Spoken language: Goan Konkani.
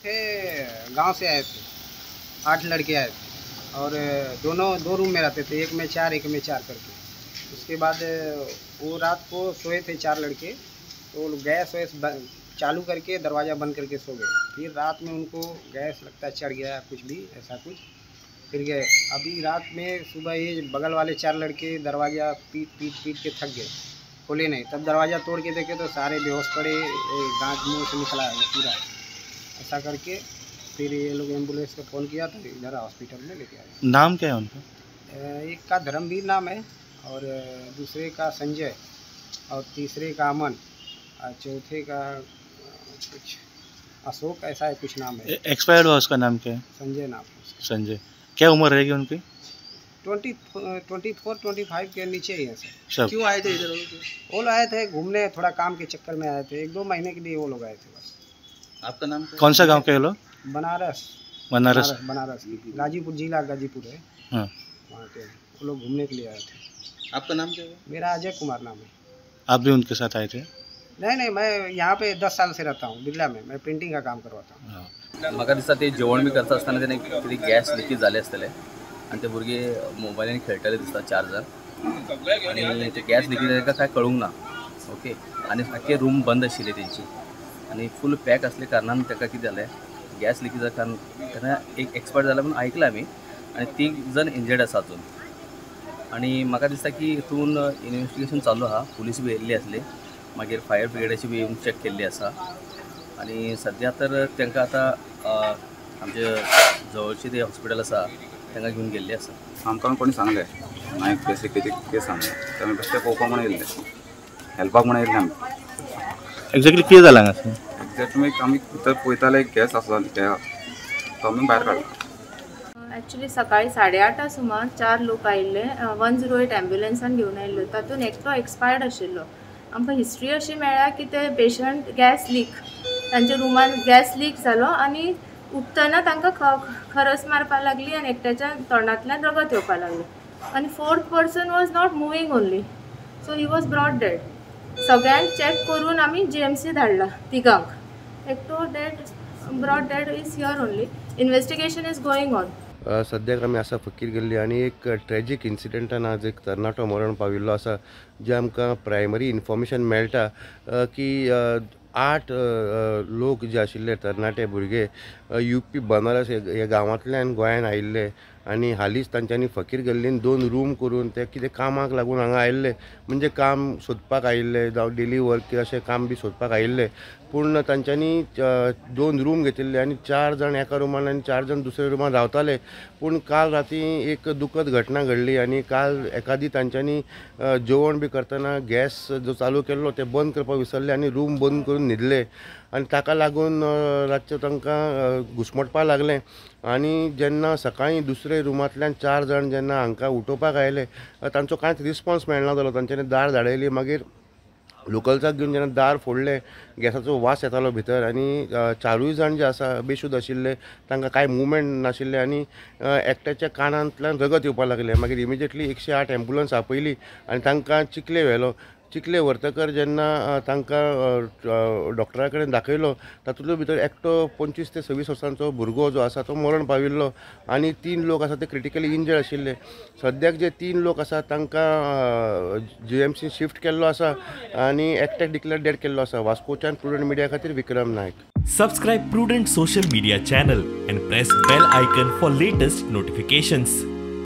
थे, गांव से आए थे, 8 लड़के आए थे और दोनों 2 रूम में रहते थे, एक में 4 एक में 4 करके। उसके बाद वो रात को सोए थे 4 लड़के, तो गैस वैस चालू करके दरवाज़ा बंद करके सो गए। फिर रात में उनको गैस लगता चढ़ गया, कुछ भी ऐसा कुछ, फिर गए। अभी रात में सुबह ये बगल वाले 4 लड़के दरवाज़ा पीट पीट पीट के थक गए, खोले नहीं। तब दरवाज़ा तोड़ के देखे तो सारे बेहोश पड़े, गांठ मुँह से निकला है पूरा, ऐसा करके फिर ये लोग एम्बुलेंस को फ़ोन किया तो इधर हॉस्पिटल में लेके आए। नाम क्या है उनका? एक का धर्मवीर नाम है और दूसरे का संजय और तीसरे का अमन और चौथे का कुछ अशोक, ऐसा है कुछ नाम है। एक्सपायर्ड हुआ उसका नाम क्या है? संजय नाम है। संजय। क्या उम्र रहेगी उनकी? 24 25 के नीचे ही है सर। क्यों आए थे इधर? वो लोग आए थे घूमने, थोड़ा काम के चक्कर में आए थे, 1-2 महीने के लिए वो लोग आए थे बस। आपका नाम? कौन सा गांव के लोग? बनारस। बनारस, बनारस, गाजीपुर जिला, गाजीपुर है। हाँ, वहाँ के वो लोग घूमने के लिए आए थे। आपका नाम क्या है? मेरा अजय कुमार नाम है। आप भी उनके साथ आए थे? नहीं नहीं, मैं यहाँ पे 10 साल से रहता हूँ बिरला में, मैं प्रिंटिंग का काम करवाता हूँ। म्हाका दिसता ते जेवण बी करता आसतना तेणे कितें गॅस लिकेज जाले आसतले आनी ते भुरगे मोबायलान खेळटाले दिसता 4 जाण, आनी ते गॅस लिकेज तांकां कांय कळूंक ना। ओके, आनी सारके रूम बंद आशिल्ले तेंची आनी फूल पॅक आसले कारणान ताका कितें जालें, गॅस लिकेज कारण तेन्ना एक एक्सपायर जाला म्हणून आयकलां आमी आनी 3 जाण इंजर्ड आसा अजून। आनी म्हाका दिसता की हितून इन्वेस्टिगेशन चालू आहा, पुलीस बी येयल्ली आसली, मागीर फायर ब्रिगेडाची बी येवन चॅक केल्ली आसा आनी सद्या तर तांकां आतां आमचे जवळचे ते हॉस्पिटल आसा तांकां घेवन गेल्ले आसा। आमकां कोणी सांगलें नायक गॅस लिकेजी केस सांगलें, ते आमी बेश्टे पळोवपाक म्हणून येयल्ले, हेल्पाक म्हणून येयल्ले आमी। एक्झॅक्टली कितें जालां हांगासर? एक्झॅक्ट आमी भितर पळयताले गॅस आसलो तो आमी भायर काडलो। ॲक्च्युली सकाळी 8:30 सुमार 4 लोक आयिल्ले, 108 ॲम्ब्युलन्सान घेवन आयिल्लो, तातूंत एकटो एक्सपायर्ड आशिल्लो। आमकां हिस्ट्री अशी मेळ्ळ्या की ते पेशंट गॅस लीक, तांच्या रुमान गॅस लीक जालो आनी उठतना तांकां खरस मारपाक लागली आनी एकट्याच्या तोंडांतल्यान रगत येवपाक लागलें आनी 4th person was not moving only, so he was brought dead. सगळ्यांक चॅक करून आमी GMC धाडला तिगांक, एकटो dead brought dead is here only. Investigation is going on. सद्याक आमी आसा फकीर गल्ली आनी एक ट्रेजीक इन्सिडंटान आज एक तरणाटो मरण पाविल्लो आसा, जे आमकां प्रायमरी इन्फॉर्मेशन मेळटा की 8 लोक जे आशिल्ले तरणाटे भुरगे UP Banaras ह्या गांवांतल्यान गोंयान आयिल्ले आनी हालींच तांच्यांनी फकीर गल्लीन 2 रूम करून ते कितें कामाक लागून हांगा आयिल्ले, म्हणजे काम सोदपाक आयिल्ले जावं डेली वर्क अशें काम बी सोदपाक आयिल्ले। पूण तांच्यांनी 2 रूम घेतिल्ले आनी 4 जाण एका रुमान आनी 4 जाण दुसऱ्या रुमान रावताले। पूण काल राती एक दुखद घटना घडली आनी काल एकादी तांच्यांनी जेवण बी करतना गॅस जो चालू केल्लो ते बंद करपाक विसरले आनी रूम बंद करून न्हिदले आनी ताका लागून रातचें तांकां घुसमटपाक लागलें आनी जेन्ना सकाळीं दुसरे रुमांतल्यान 4 जाण जेन्ना हांकां उठोवपाक आयले तांचो कांयच रिस्पॉन्स मेळना जालो। तांच्यांनी दार धाडयली, मागीर लोकल्साक घेवन जेन्ना दार फोडलें गॅसाचो वास येतालो भितर आनी 4 जाण जे आसा बेशुद्ध आशिल्ले, तांकां कांय मुवमेंट नाशिल्लें आनी एकट्याच्या कानांतल्यान रगत येवपाक लागलें। मागीर इमिजिएटली 108 एम्बुलन्स आपयली आनी तांकां चिखले व्हेलो। चिखले व्हरतकर जेन्ना तांकां डॉक्टरा कडेन दाखयलो तातूंतलो भितर एकटो 25 ते 26 वर्सांचो भुरगो जो आसा तो मरण पाविल्लो आनी 3 लोक आसा ते क्रिटिकली इंजर्ड आशिल्ले। सद्याक जे 3 लोक आसा तांकां GMC shift केल्लो आसा आनी एकट्याक डिक्लेअर डेड केल्लो आसा। वास्कोच्यान प्रुडंट मिडिया खातीर Vikram Naik. Subscribe Prudent social media channel and press bell icon for latest notifications.